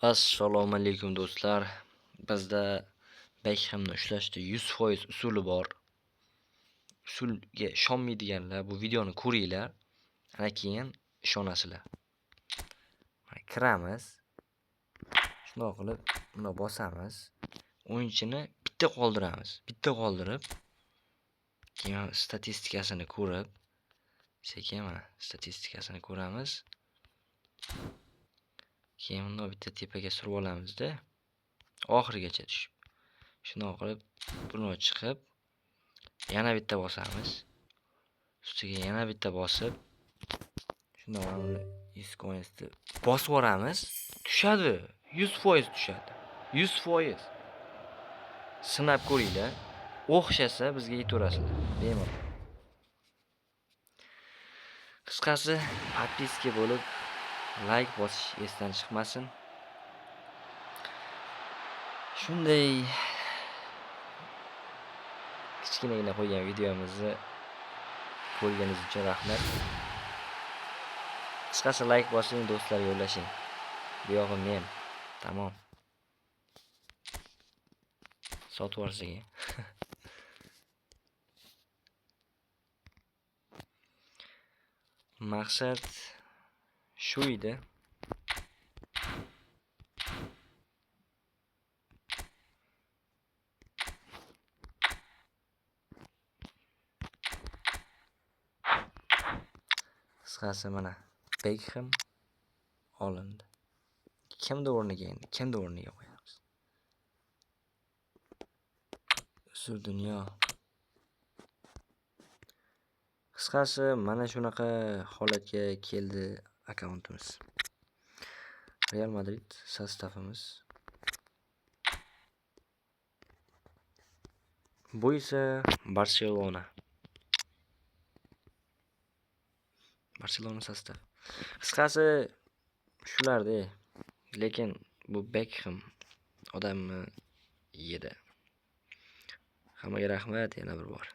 Assalomu alaykum do'stlar. Bizda Bekhamni ushlashda 100% usuli bor. Usulga ishonmaydiganlar bu videoni ko'ringlar, ana keyin ishonasizlar. Mana kiramiz. Shundoq qilib buni bosamiz. O'yinchini bitta qoldiramiz. Bitta qoldirib, keyin statistikasini ko'rib, sekin mana statistikasini ko'ramiz. Keyin bundoq bitta tepaga surib olamizda, oxirigacha tushib. Shundoq qilib buni chiqib, yana bitta bosamiz. Ustiga yana bitta bosib, shundoq uni 100 coinsni bosib yuboramiz. Tushadi. 100% tushadi. 100%. Sinab ko'ringlar. O'xshasa bizga aytaverasizlar. Bemalol. Qisqasi, podpiska bo'lib, like bosish esdan chiqmasin. Shunday kichkinagina qo'ygan videomizni ko'rganingiz uchun rahmat. Qisqasi, like bosing, do'stlarga ulashing. Bu yog'i men. Tamom. Sotib yuborsak. Maqsad shu edi. Qisqasi mana Beckham olindi. Kimni o'rniga endi? Kimni o'rniga qo'yamiz? Uzr dunyo. Qisqasi mana shunaqa holatga keldi akkauntimiz. Real Madrid sostavimiz. Bu esa Barselona. Barselona sostav. Qisqasi shularda, lekin bu Beckham odamni yedi. Hammaga rahmat yana bir bor.